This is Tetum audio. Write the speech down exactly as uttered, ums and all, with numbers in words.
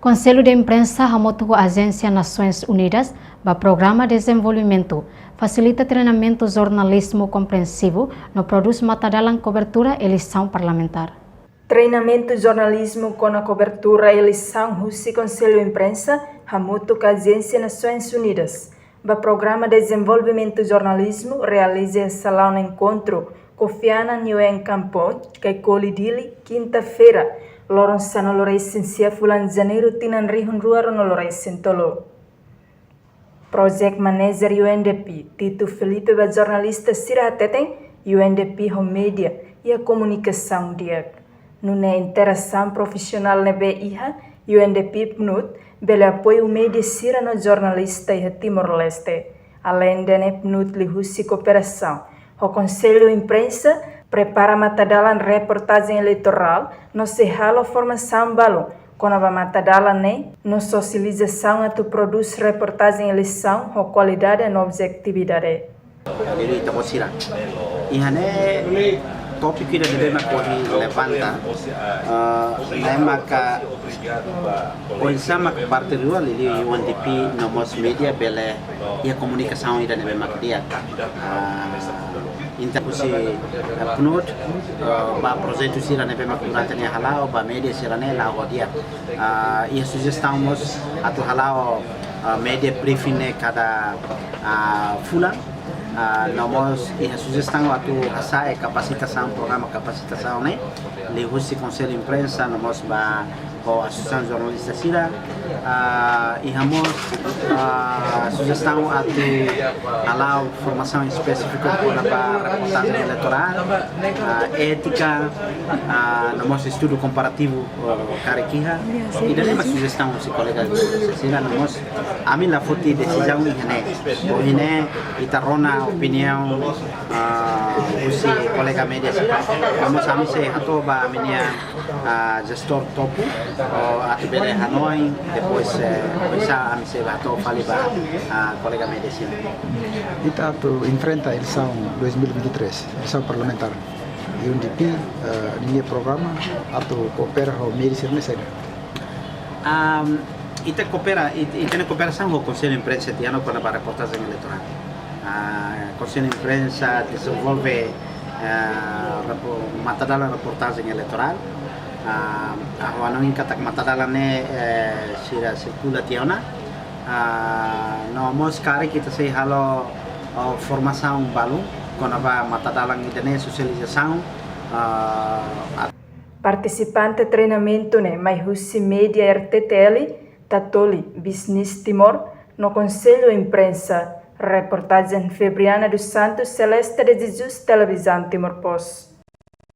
Konsellu de Imprensa hamutuk ho Ajénsia Nasoins Unidas ba programa dezenvolvimentu, fasilita treinamentu jornalizmu komprensivu no prodús matadalan kobertura eleisaun parlamentár. Treinamentu jornalizmu kona kobertura eleisaun husi Konsellu Imprensa hamutuk ho Ajénsia Nasoins Unidas ba programa dezenvolvimentu jornalizmu realiza iha salaun enkontru Kofi Annan U N Compound, Caicoli, Dili, kinta-feira, loron sanulu-resin-sia fulan Janeiru tinan rihun rua ruanulu-resin-tolu. Project Manager U N D P, Tito Felipe ba jornalista sira hateten, U N D P ho média iha komunikasaun di'ak. Nune'e interasaun profisionál ne'ebé iha, U N D P PNUD bele apoiu média sira no jornalista iha Timor-Leste. Aleinde ne'e, PNUD liuhusi kooperasaun ho Konsellu Imprensa prepara matadalan reportajen eleitorál no sei halo formasaun balu kona-ba matadalan ne'e no sosializasaun atu prodús reportajen eleisaun ho kualidade no objetividade. Liuliu ita-boot sira. Iha ne'e tópiku ida ne'ebé mak ohin levanta, ah, ne'e maka oinsá mak parte rua liuliu U N D P no mós média bele iha komunikasaun ida ne'ebé mak di'ak. Ah, entaun husi, eh, PNUD, eh, ba projetu sira ne'ebé mak durante ne'e hala'o, ba média sira-ne'e la'o ho di'ak. Ah, iha sujestaun mós atu hala'o, ah, média briefing ne'e kada, ah, fulan. Ah, no mós iha sujestaun atu hasa'e kapasitasaun, programa kapasitasaun ne'e liuhusi Konsellu Imprensa no mós ba ho asosiasaun jornalista sira, ah, iha mós, ah, sujestaun atu hala'o formasaun espesífiku kona-ba reportajen eleitorál, ah, étika, ah, no mós estudu komparativu, oh, karik iha. Ida-ne'e mak sujestaun husi kolega jornalista sira no mós ami la foti desizaun iha ne'e. Ohin ne'e ita rona opiniaun, ah, husi kolega média sira. No mós ami sei hato'o ba ami-nia, ah, jestór topu, oh, atu bele hanoin, depois, eh, oinsá ami sei hato'o fali ba, ah, kolega média sira. Ita atu enfrenta eleisaun dois mil e vinte e três, eleisaun parlamentár. U N D P, eh, ninia programa atu koopera ho média sira-ne'e saida? Am, ita koopera, it-, ita-nia kooperasaun ho Konsellu Imprensa tiha ona kona-ba reportajen eleitorál. Ah, Konsellu Imprensa dezenvolve, ah, repo-, matadalan reportajen eleitorál. Ah, ha'u hanoin katak matadalan ne'e, eh, sira sirkula tiha ona. Ah, no mós karik ita sei halo, oh, formasaun balu kona-ba matadalan ida-ne'e, sosializasaun, ah, Partisipante treinamentu ne'e mai husi média R T T L, Tatoli, Business Timor, no Konsellu Imprensa. Reportajen Febriana dos Santos, Celeste de Jesus, Televizaun Timor Post.